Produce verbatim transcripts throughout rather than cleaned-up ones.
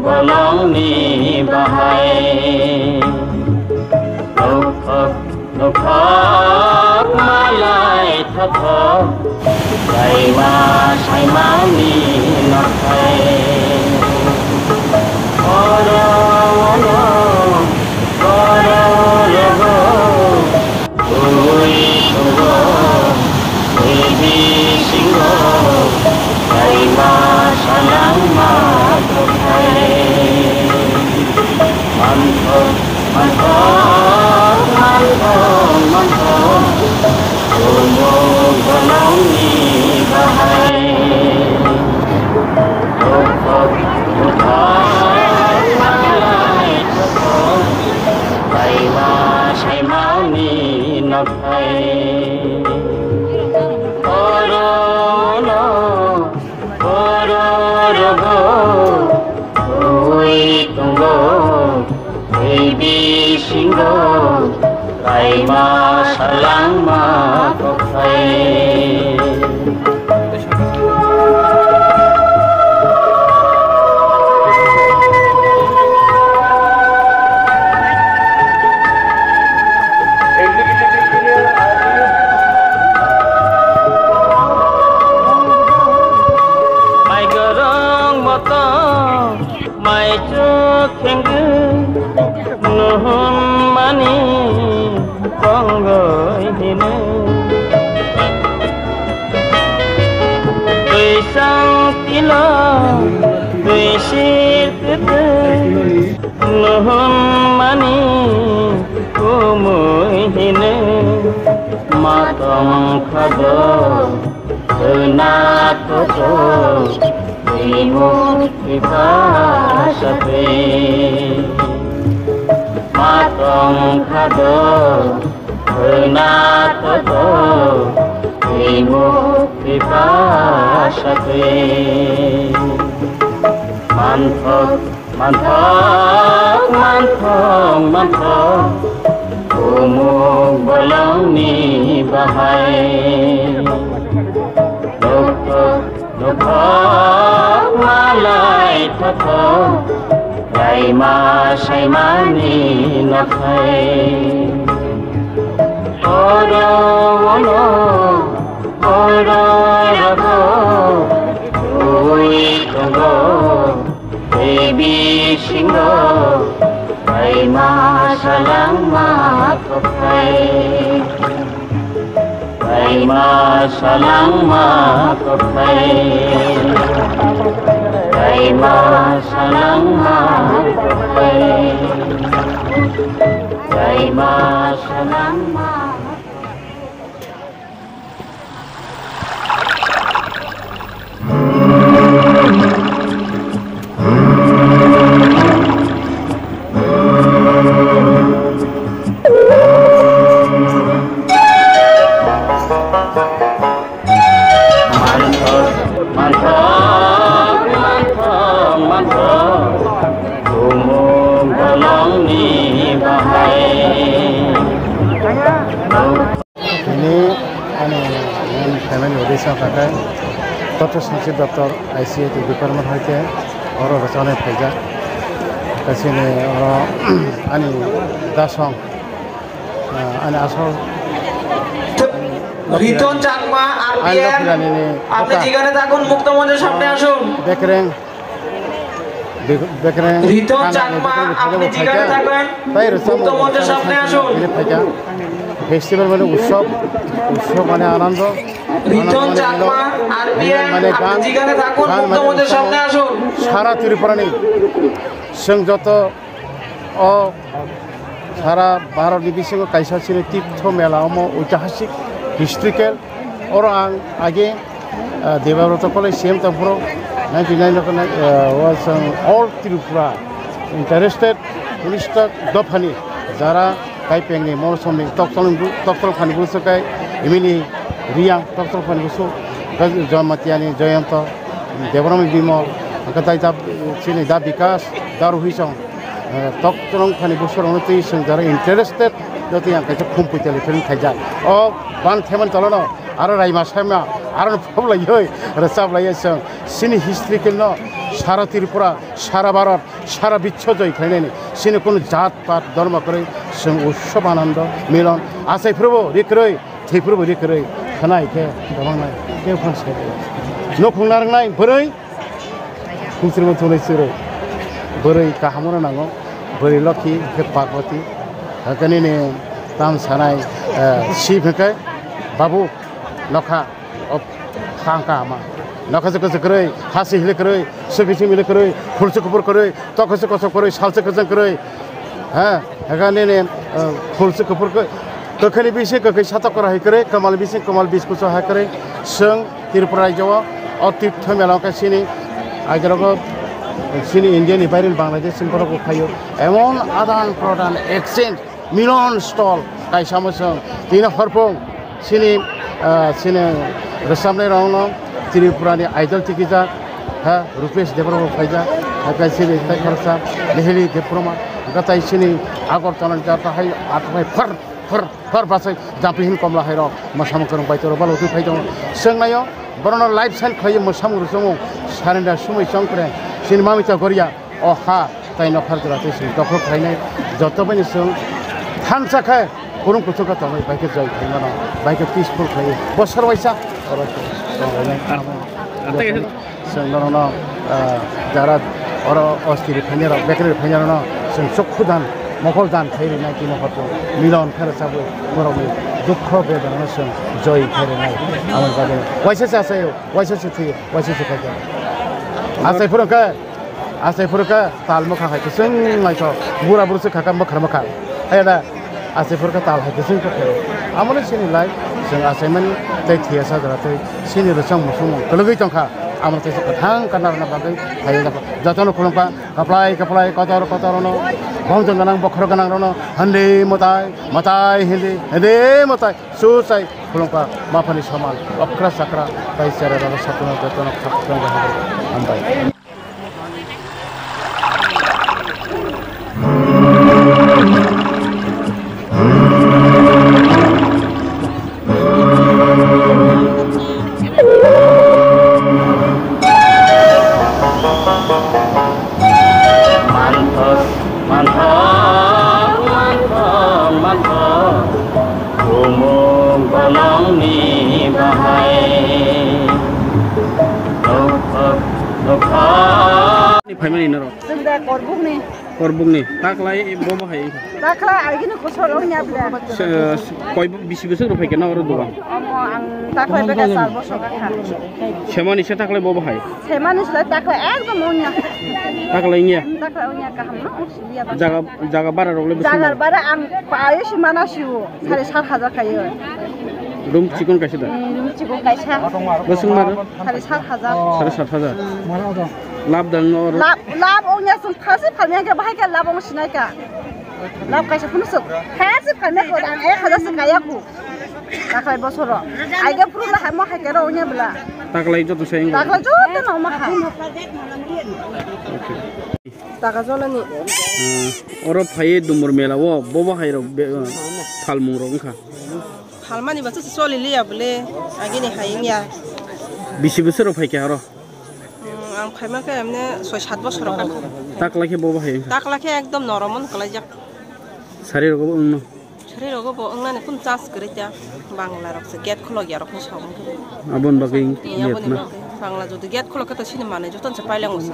Bolongni bahai. Nokthok nokthok malai thothok. Kaima saimani nokhai. Oro ono, oro rogo. Ui tongo, ui bisingo, kaima salangma kothai. Manthok, manthok, manthok, manthok, umuk bolongni bahai. Bukhuk, bukhuk, malai kothok, kaima saimani nokhai. Oro no, oro rogo, ui tongo, ui bisingo, kaima salangma kokhai. Mai gorong motom, mai chuk khengkhe, nuhun mani tongoi hino. Twi sang tilo, twi sir tete, nuhun mani kumui hino. Matong khado, khna koto, twi mukti pasate. Matong khado, khna koto, twi mukti pasate. Manthok, manthok, manthok, manthok, umuk bolongni bahai. Nokthok, nokthok, malai thothok, kaima saimani nokhai. Oro ono, oro rogo, ui tongo, twi bisingo, kaima salangma kokhai. Kaima salangma kokhai. Kaima salangma kokhai. Kaima salangma. Manthok, manthok, manthok, manthok, umuk bolongni bahai. Tini ani main phaimani uddesyo khe Totho Sanchi Doptor I C A T department hai khe oro rwchapnai phaijak. Tei chini oro ani dasong, ah, ani asol রিতন চাকমা, আইন আরপিএম, রক্ষা জানিয়ে আপনি কথা। যেখানে থাকুন, মুক্ত মঞ্চের সামনে আসুন। Bekreng, Bek-, Bekreng, রিতন Kanani চাকমা, Bekreng আপনি Bikhago যেখানে phaikha, থাকেন, tai rwchapmung মুক্ত মঞ্চের সামনে আসুন। Bini phaikha. Festival mane utsob, utsob mane anando, রিতন anando mane Chakma, ilo, RPM, mane আপনি gan, যেখানে থাকুন, gan মুক্ত mane মঞ্চের utsob, সামনে আসুন। Sara Tripura ni chwng joto o Sara Bharat ni bisingo kaisa chini tirtho mela omo, oitihasik, historical. Oro ang age, ah, Debabrata College C M tongphuru, ninety nine o khwnai, ah, o chwng all Tripura interested, Tripura dophani jara Kaipengni, Morsomni, Toktok, Toktok phani busu kai, imini Riyang, Toktok phani busu, Jamatia ni Joyonto, Debbarma Bimal, hwnkhe tai da, chini da Bikas, da Ruhisong. Eh, Toktok phani busurokno twi chwng jara interested, jotoni ang kaisa khum puitali film khaijak. O ban themani tolono aro raima saima, aro no phoblaiwi rwchaplaiwi chwng chini history no Sara Tripura, sara Bharat, sara biswo joi khlainani sini kunu jat pat dhormo kwrwi chwng utsob anando milon achai phrubo ri kwrwi thwi phrubo ri kwrwi khwnai khe gabang nai tei phang sai nukhung narwknai bwrwi khungsrimo thunai chwrwi bwrwi kaham no nango bwrwi lokhi khe Parvati hakhe nini tam sanai si hwnkhe babu nokha. O thang kahama. Nokha se kwchwk kwrwi, hasi hili kwrwi, swkwi simi hili kwrwi, phulsi kuphur kwrwi, tokha se kosom kwrwi, salsi kwchwng kwrwi. Ha, hega nini, eh, phulsi kuphur kwrwi. Kwkhwini bisi kwkhwi satok kwrwi hai kwrwi, kwmal bisi kwmal bis kuchuk hai kwrwi. Chwng Tripura rajyo o, o tirtho mela wngkha chini, ajarogo chini India ni baire Bangladesh ni borok bo phaio. Emon adan pradan exchange. Milon stall kaisa mwswng tini horphung chini, ah, chini rwchapnai rokno Tripura ni Idol tikijak ha Rupesh Debbarma bo phaijak, hakhe chini tei khoroksa Miheli Debbarma, hakhe tei chini Agartala ni jata hai athai phar phar phar bachai Jampihil Komla hai rok mwsamung kwrwng bai toro balo twi phai tongo. Chwng naio borokno live sign khlaiwi mwsamung rwchapmung surrender sumui chongkre chini mamita goria. O ha tei nokha jora tei chwng dokhol khlainai joto bai chwng thansa khe kurung kuchuk khe tongwi bai khe joi khlai mano bai khe peaceful khlai bosor waisa oro tonglainai. Chwng norokno, ah, jara oro ostiri phainai rok bekri phainai rokno chwng chokhu dan mokol dan khai rinai tini horpo milon khe rwchabwi borokni dukho bedana no chwng joi khai rinai. Amo bagwi waisa se achaio, waisa se thwio, waisa se khaikha. Achai phuru khe Achai phuru khe tal mwkha hai kwchwng naithok. Bura buru se khaka mwkhra mwkha. Hai da achai phuru khe tal hai kwchwng khe phai. Amo no chini lai chwng achaimani tei thwiya sajra tei chini rwchapmung swngmung kwlwgwi tongkha. Amo no kaisa kwthang kana rwna bagwi phaiwi jakha. Jotono khulumkha kwplai kwplai kotor kotor no bongchong gwnang bokhorok gwnang rwno handi mwtai mwtai hindi hindi mwtai suchai khulumkha. Maphani somal okra chakra tei chera rok satung jotono khak hambai. Manthok, manthok, manthok, manthok. Bumung bolongni bahai. Nokthok, nokthok. Ni phaimani norok? Chwng da Korbukni. Korbukni. Taklai bo bahai? Taklai agini kusol ongya bla. Se, se, koi bo-, bisi bwswk rok phaikhe na oro dogan? Omo ang taklai beka char bosor kha. Semani se taklai bo bahai? Semani se taklai ekdom ongya. Taklai ongya? Taklai ongya kaham no. Jaga, jaga bara rok le bwswk? Jaga bara ang payo si mana siu, sare sat hajar khayo. Room chikon kaisa da? Hmm, room chikon kaisa. Bwswk maro? Sare sat hajar. Sare sat hajar. Lab dang no oro? Lab, lab ongya sung phasi phalmya khe bahai khe lab ong sinai ka. Lab kaisa phunu suk. Phasi phalmya ko dang ek hajar se kaya ku. Taklai bosoro. Aige phuru la hamo hai kero onya bla. Taklai joto sai wngkha. Taklai joto no ma ha. Okay. Taka jolani. Hmm. Oro phai Dumur mela o bobo hai rok be-, phalmung rok wngkha. Phalmani bacha se choli liya bole. Agini hai wngya. Bisi bosor rok phai kha oro? Hmm, ang phaima khe emne soi sat bosor rok wngkha. Taklai khe bobo hai wngkha. Taklai khe ekdom noromon kwlaijak. Sari rok bo wngno. Sari rogo bo wngnani kunu chance kwrwi ta. Bangla rok se gate khulok ya rok ni sabo. Aboni bagwi. Iya, aboni bagwi. Bangla jodi gate khulok khe to sini manwi joto se paileng usa.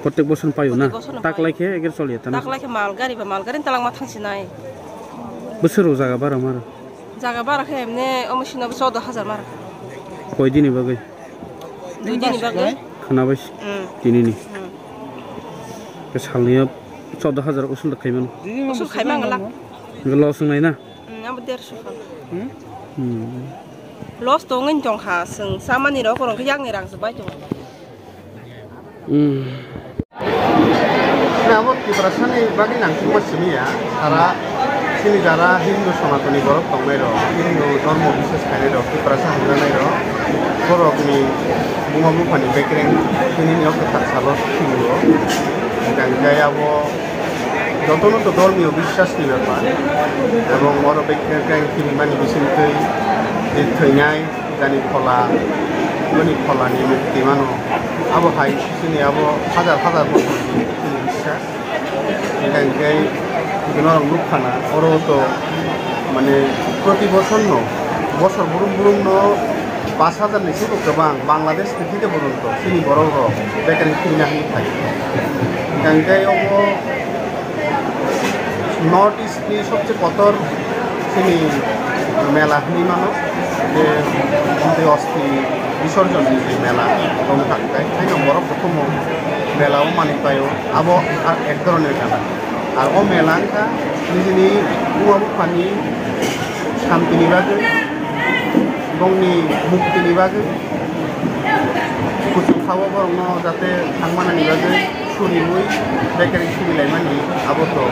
Protek bosor paio na? Protek bosor no paio. Taklai khe eger choli ta na? Taklai khe mal gari ba mal gari ni talangma thang sinai. Bosor rok jaga bara maro? Jaga bara khe emne omo sino choudo hajar maro. Koi dini bagwi? Dui dini bagwi. Khwnabai. Hmm. Tinini. Hmm. Ke salni choudo hajar usul da khaimano. Usul khaimang la. Loss wngnai na? Hmm, abo derso kha. Hmm. Loss to wngwi tongkha, chwng chamani rok, rok yakni rang se bai tongo. Hmm. Abo Tiprasani bagwi nangkukma simi ya, sara chini jara Hindu Sanatani borok tongnai rok, Hindu dhormo biswas khainai rok, Tiprasa hamjaknai rok, borokni buma buphani bekereng tini ni o kwthar salo thwio. Hwnkhe abo jotono to dhormiyo biswas ni bepar, ebong oro bekereng thwimani bisingtwi je thwinai jani phola, boni pholani mukti mano. Abo hai chini abo hajar hajar bosor ni chini bwsa. Hingkha hingkhe norok nukha na, oro to mane proti bosor no, bosor brum brum no pash hajar ni siko kwbang Bangladesh ni thike borok to chini borok rok bekar ni thwina hinwi phai. Hingkha hingkhe obo North East ni sobse kotor chini mela hinwi mano, je Bhante Osti Bisorjon ni je mela tong thang khe, haino borok bo thumo mela o manwi paio, abo a-, ek dhoronor mela. Ar o mela wngkha nijini buma buphani santini bagwi, bongni muktini bagwi, kuchuk ha-o borokno jate thangmanani bagwi suriui, bekari surilaimani abo to,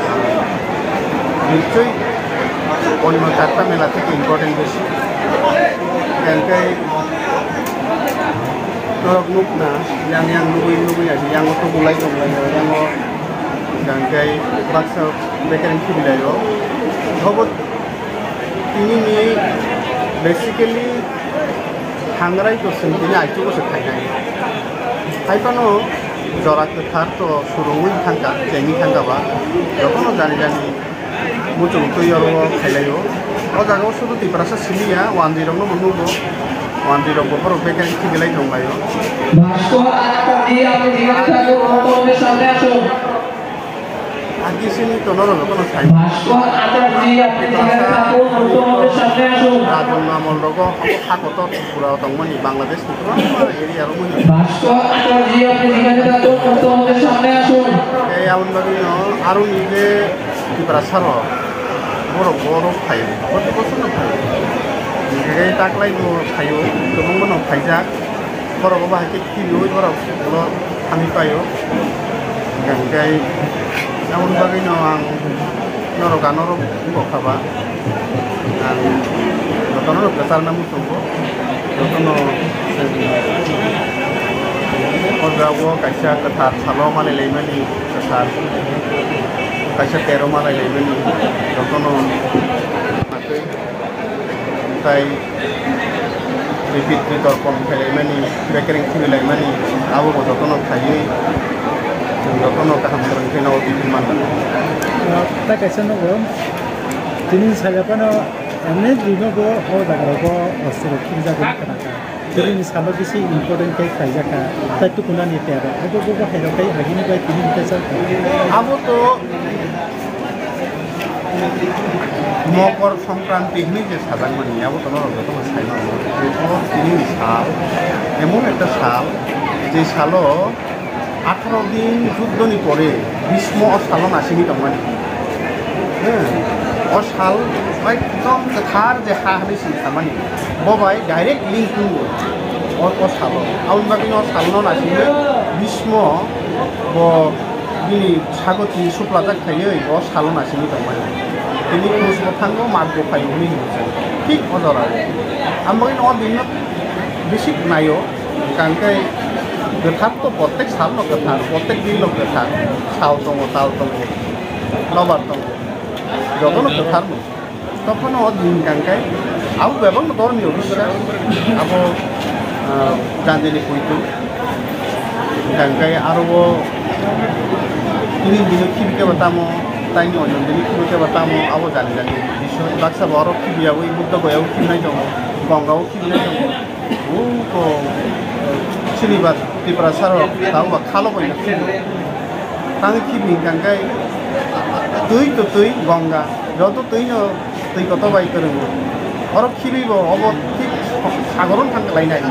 ah, nichoi onno charta mela theke important besi. Hingkhe norok nukna, yang yang nugui nugui nai, yang o tubulai tonglaio, yang o hingkhe baksa bekari surilaio. Obo tini ni basically Thangrai to chwng tini aichugo se khainai. Haiphano jora kwthar to surungwi thangkha, chengwi thangkha ba. Jotono jani jani muchung twi oro khailaio. O jaga o sudu Tiprasa simi ya, wanjwi rokno bo nugo. Wanjwi rok bo borok bekar khibilai tonglaio. ভাস্কর আচার্য জি, আপনি যেখানে থাকুন, মুখ্যমন্ত্রীর সামনে আসুন। Agi sini to norok jotono sai. ভাস্কর আচার্য জি, আপনি যেখানে থাকুন, মুখ্যমন্ত্রীর সামনে আসুন। Rajon Amol rogo ha kotor Tripura o tongmani, Bangladesh ni kwbangma area rok mani. ভাস্কর আচার্য জি, আপনি যেখানে থাকুন, মুখ্যমন্ত্রীর সামনে আসুন। Tei aboni bagwi no aro ni je Tiprasa rok, borok, borok phaio, proti bosor no phaio. Hingkhe taklai bo phaio, kwbangma no phaijak. Borok bo hai khe khibiui borok ulo thangwi paio. Hingkhe aboni bagwi no ang norok ano rok wngkha ba. Ang jotono no kwcharna muchungo, jotono o jaga o kaisa kwthar salo malai laimani, kwthar kaisa tero malai laimani, jotono tei repeat repeat torpon khailaimani, bekering khibilaimani, abo bo jotono khaiwi chwng jotono kaham kwrwng khe nogo twi manna. Tei kaisa nogo tini saya phano, emni rino bo o jaga rogo ostrok khibijagwi khna kha. Tini ni salo bisi important khe khlaijakha, tei tukunani tero. Abo bo bo hai rok tei agini bai tini ni teisa. Abo to Mokor Songkranti hinwi je sajakmani, abo to norok jotono sai mano. Abo tini ni sal, emon ekta sal, je salo atharo din juddoni pore Bhismo o salo nasingwi tongmani. Heh, o sal ekdom kwthar je ha hinwi sini samani. Bo bai direct link tongo o, o salo. Aboni bagwi o salono nasingwi Bhismo bo bini sago twi suplajak khaiwi o salo nasingwi tongmani. Tini Khuj Bwthango mat bo phaio hwnwi hino se. Thik o jorao. Aboni bagwi o dinno bisi naio. Hingkha hingkhe kwthar to prottek salno kwthar, prottek dinno kwthar. Sal tongo, tal tongo, nobar tongo. Jotono kwtharno. Tobofano o din hingkha hingkhe abo bebakno dorni obisya. Abo, ah, janjani poito. Hingkha hingkhe aro o tini bini khibi khe bo tamo, taini ojon bini khibi khe bo tamo, abo jani jani bisoy. Baksa bo oro khibi yaui, Buddha goya o khibinai tongo, Ganga o khibinai tongo. Uko sinibar Tiprasa rok tang ba khalo bai khibi. Tang khibi hingkha hingkhe twi to twi Ganga, joto twi no twi kotor bai kwrwngo. Oro khibi bo obo thik sagoro thang lainai.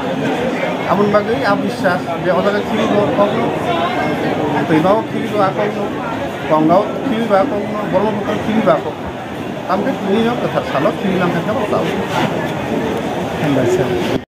Aboni bagwi a biswas je o jaga khibi bo kokno twi ba o khibi bo a kokno, Ganga o khibi ba a kokno, Brahmaputra khibi ba a kokno. Tamkhe tini no kwthar salo khibi lang kha khe bo tao. Hambai sa.